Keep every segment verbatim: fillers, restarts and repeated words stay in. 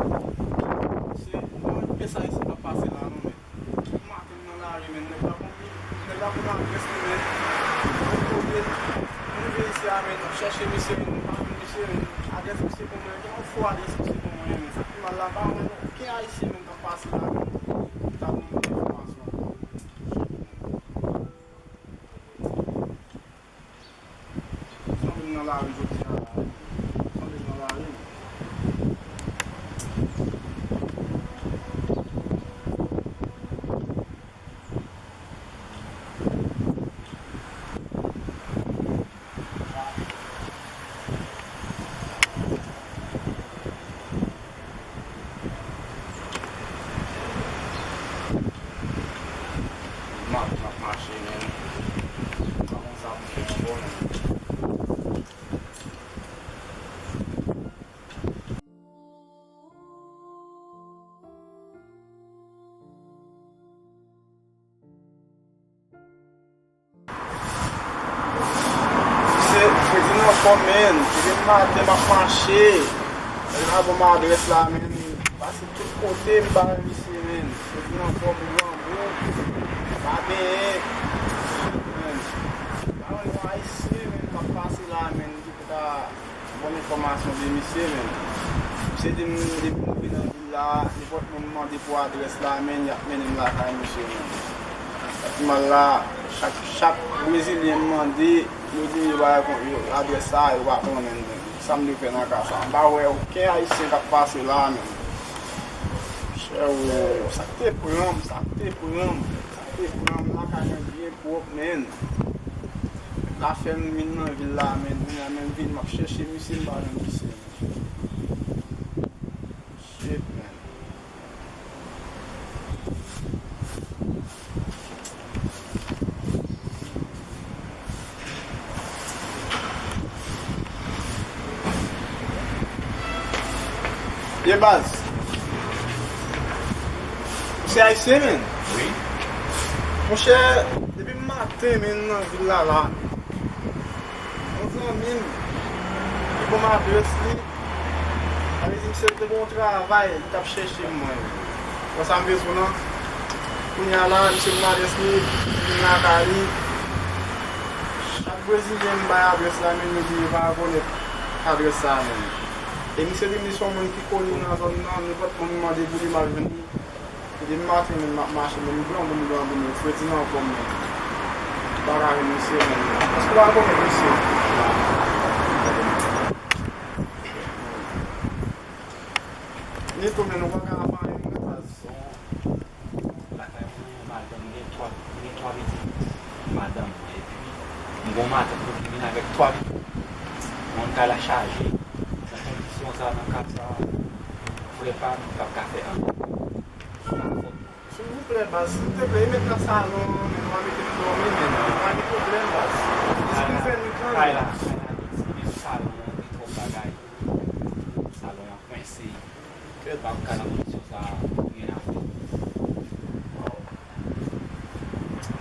Se yon mesaj ki ap pase la, non, men. Maten m nan lari, men, nèg la konn, nèg la konn adrès li, men. Mwen kote m rive isi a, men, m ap chèche misye, men, m pa jwenn misye, men. Adrès misye pou mwen, gen yon fo adrès misye pou mwen, men. Sa ki mal la, m pa jwenn okenn ayisyen, men, k ap pase la, men, ki ta ban m enfòmasyon. Sanble m nan lari jodi a la. Sanble m nan lari. M ap, m ap mache, men. M pa konn sa pou m fè ankò, men. Se fredi nan fòm, men. Depi maten, m ap mache. Nèg la ban m adrès la, men. Pase tout kote, m pa wè misye, men. Fredi nan fòm, grangou. Pa benyen. Men. Pa wè yon ayisyen, men, k ap pase la, men. Ki pou ta ban m enfòmasyon de misye, men. Misye di m, depi m rive nan vil la, nenpòt moun m mande pou adrès la, men, y ap mennen m lakay misye, men. Sa ki mal la, chak, chak brezilyen m mande, yo di m yo pa kon-, yo, adrès sa, yo pa konnen, men. Sa m dwe fè nan ka sa? M pa wè okenn ayisyen k ap pase la, men. Chè, o, sa k te pran m, sa k te pran m, sa k te pran m lakay mwen byen pwòp, men. La fè m vin nan vil la, men, kounye a menm vin, m ap chèche misye, m pa jwenn misye, men. Shit, man. Ye baz. Ou se ayisyen, men? Wi. Monchè, depi maten, men, nan vil la, la. Yon zanmi m, li ban m adrès li. Sa vle di, misye te gen yon travay, li t ap chèche m, mwen. Wè sa m bezwen nan? Kounye a la, misye ban m adrès li, m vin lakay li. Chak brezilyen m bay adrès la, men yo di yo pa rekonèt adrès sa a, men. E misye di m li se yon moun ki koni nan zòn nan, nenpòt moun m mande pou li, m al jwenn li. Depi maten, men, m ap mache, men, m grangou, m grangou, men, fredi nan kò m, men. M pa ka jwenn misye, men. Èske w pa rekonèt misye? Nito, men, ou pa ka ap anyen, non, baz. Bon, lakay mwen, madanm, gen twa, gen twa pitit. Madanm mwen, epi m gen yon matant mwen ki vin avèk twa pitit. Mwen, kay la chaje. Nan kondisyon sa, nan ka sa, frè pa m, m p ap ka fè anyen. Silvouplè, baz, silteplè, e met nan salon an, men, nou va mete m dòmi, men, pa gen pwoblèm, baz. Jis pou m fè nwit lan, kay la, kay la, men, salon an, gen twòp bagay. Salon an kwense. Kèt, m ap ka nan kondisyon sa a, pou gen afè.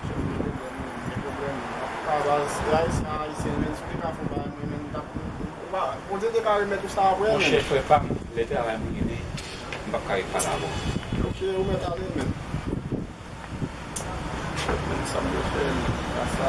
Gen pwoblèm, men, gen pwoblèm. Antouka, baz, se ayisyen, ayisyen, men, si w te ka fè yon bagay, mwen, men, m t ap, ou pa, Bondye te ka remèt ou sa apre, men. Monchè, frè pa m, lè travay mwen genyen, m p ap ka ret pale avè w. Ok, ou mèt ale, men. Sa m te fè, sa.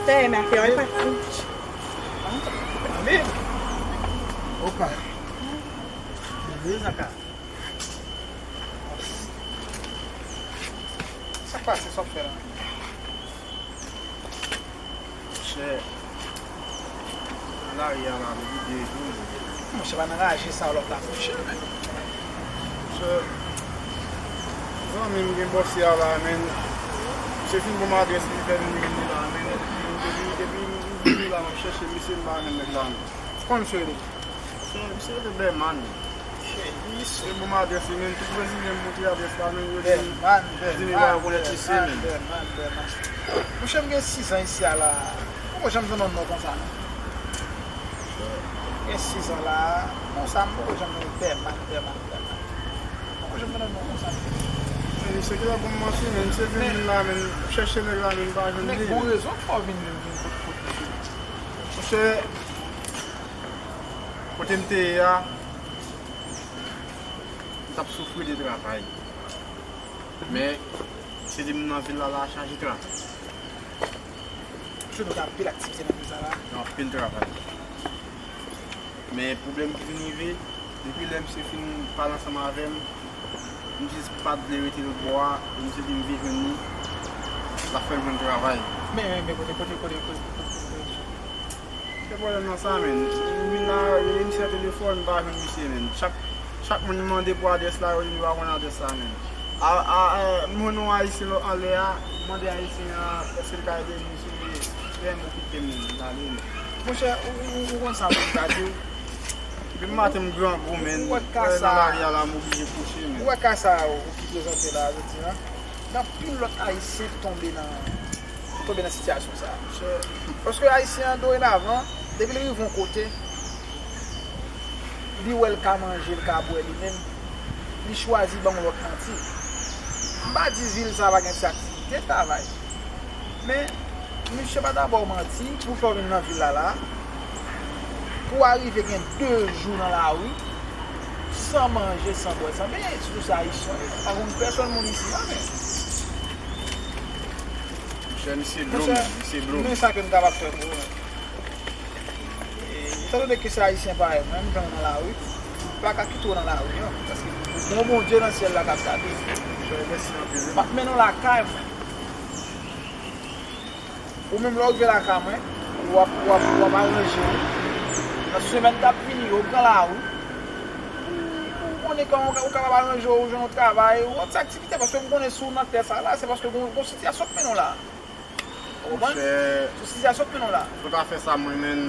Pè, men afè yo pa fou. Anbe. Opa. Anbe, Zaka. Sa k pase, sa w ap fè la? Monchè, nan lari a la, depi de jou. Monchè, pa nan raje sa w ap la, monchè, men. Monchè, zanmi m gen bòs ya la, men. Misye fin ban m adrès li, fè vin jwenn li la, men. Depi, depi m vini la, m ap chèche misye, m pa jwenn nèg la, men. Kòman misye rele? Misye, misye rele Bèman. Misye ban m adrès li, men. Tout Brezilyen m montre adrès la, men. Yo di m, Bèman, di m yo pa rekonèt misye, men. Bèman, Bèman. Monchè, m gen sis an isi a la. M poko janm tande yon non konsa, non. Gen sis an la, konsa, m poko janm tande Bèman, Bèman, Bèman. M poko janm tande non konsa. Men misye ki la pou m manti, men misye vin vin la, men m chèche nèg la, men m pa jwenn li. Men gon rezon k fè w vin vin vin kot, kot misye. Monchè, kote m te ye a, m t ap soufri de travay. Men, misye di m nan vil la, la chaje travay. Monchè, nou gen anpil aktivite nan vil sa la. Gen anpil travay. Men pwoblèm ki vin rive, depi lè misye fin pale ansanm avè m, m jis pa t vle rete lòt bò a, e misye di m vin jwenn li, l ap fè m jwenn travay. Men, men, men, kote, kote, kote, kote, kote, kote, kote. Se pwoblèm nan sa, men. M vin la, rele misye nan telefòn, m pa jwenn misye, men. Chak, chak moun m mande pou adrès la, yo di m yo pa konn adrès la, men. A, a, a, m jwenn yon Ayisyen lò anlè a, m mande Ayisyen an, èske l ka ede m, misye di, frè m, okipe m, m ale, men. Monchè, ou, ou, ou konn sa moun ka di w? Depi maten m grangou, men. Ou wè ka sa, nan lari a la, m oblije kouche, men. Ou wè ka sa ou ki prezante la jodi a? Gen anpil lòt Ayisyen ki tonbe nan, ki tonbe nan sitiyasyon sa a, monchè. Paske Ayisyen an, dorenavan, depi l rive yon kote, li wè l ka manje, l ka bwè li menm, li chwazi ban yon lòt manti. M pa di vil sa a pa gen ti aktivite, travay. Men, misye pa ta ba w manti pou fè w vin nan vil la la, pou w arive gen de jou nan lari, san manje, san bwè, san benyen, sitou se Ayisyen yo, pa konn pèsonn moun isi a, men. Monchè, misye dlo, monchè, misye dlo. Men sa ke m kapab fè pou ou, men. E, etan done ke se Ayisyen parèy mwen, m pran nan lari, m pa ka kite w nan lari, non, paske gon Bondye nan syèl la k ap gade. Monchè, mèsi anpil, wi. M ap mennen w lakay mwen. Ou menm, lè w rive lakay mwen, w ap, w ap, w ap aranje w. Nan semèn k ap vini yo, w pran lari. Ou, ou konnen kòman w ka, ou kapab aranje w, jwenn yon travay, yon ti aktivite, paske m konnen si w nan tè sa la, se paske gon, gon sitiyasyon k mennen w la. Ou konprann? Monchè. Se sitiyasyon k mennen w la. Tout afè sa, mwen menm,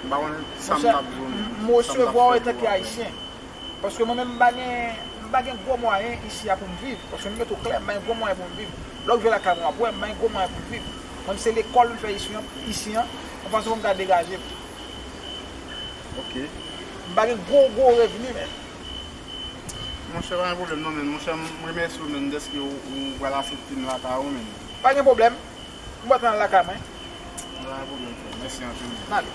m pa konn sa m t ap di w menm. Monchè, m, m resevwa w antanke Ayisyen. Paske mwen menm, m pa gen, m pa gen gwo mwayen isi a pou m viv. Paske m mete w klè, m pa gen gwo mwayen pou m viv. Lè w rive lakay mwen, w ap wè, m pa gen gwo mwayen pou m viv. Mwen, se lekòl m fè isi an, isi an, yon fason pou m ka degaje m. Ok. M pa gen gwo, gwo revni, men. Monchè, pa gen pwoblèm non, men. Monchè, m remèsye w, men, dèske w, w pral aksepte m lakay ou, men. Pa gen pwoblèm. M pral lakay mwen. Pa gen pwoblèm, frè. Mèsi anpil, men. N ale.